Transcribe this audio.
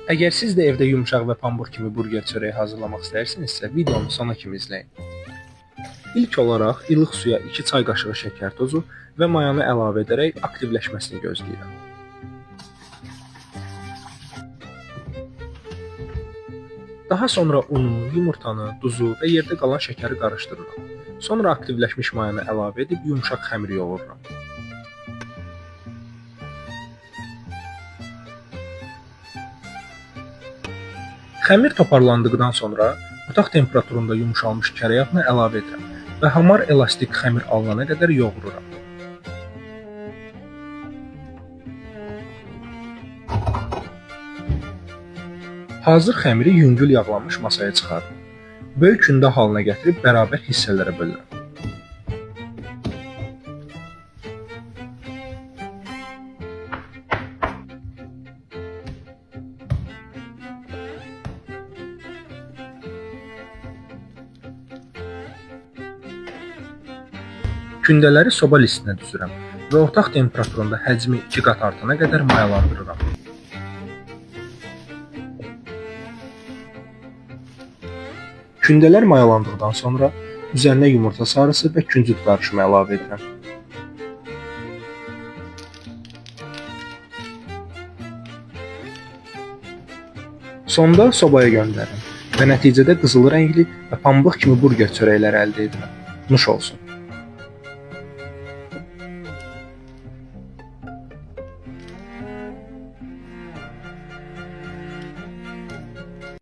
Əgər siz də evdə yumşaq və pambıq kimi burger çörəyi hazırlamaq istəyirsinizsə, videonu sona kimi izləyin. İlk olaraq ilıq suya 2 çay qaşığı şəkər tozu və mayanı əlavə edərək aktivləşməsini gözləyirəm. Daha sonra unu, yumurtanı, duzu və yerdə qalan şəkəri qarışdırıram. Sonra aktivləşmiş mayanı əlavə edib yumşaq xəmir yoğururam. Xəmir toparlandıqdan sonra otaq temperaturunda yumşalmış kərə yağını əlavə edirəm və hamar elastik xəmir alınana qədər yoğururam. Hazır xəmiri yüngül yağlanmış masaya çıxarıram. Böyük kündə halına gətirib bərabər hissələrə bölürəm. Kündələri soba listinə düzürəm və otaq temperaturunda həcmi 2 qat artana qədər mayalandırıram. Kündələr mayalandıqdan sonra üzərinə yumurta sarısı və küncüt qarışımı əlavə edirəm. Sonda sobaya göndərirəm və nəticədə qızılı rəngli və pambıq kimi burger çörəkləri əldə edirəm. Nuş olsun.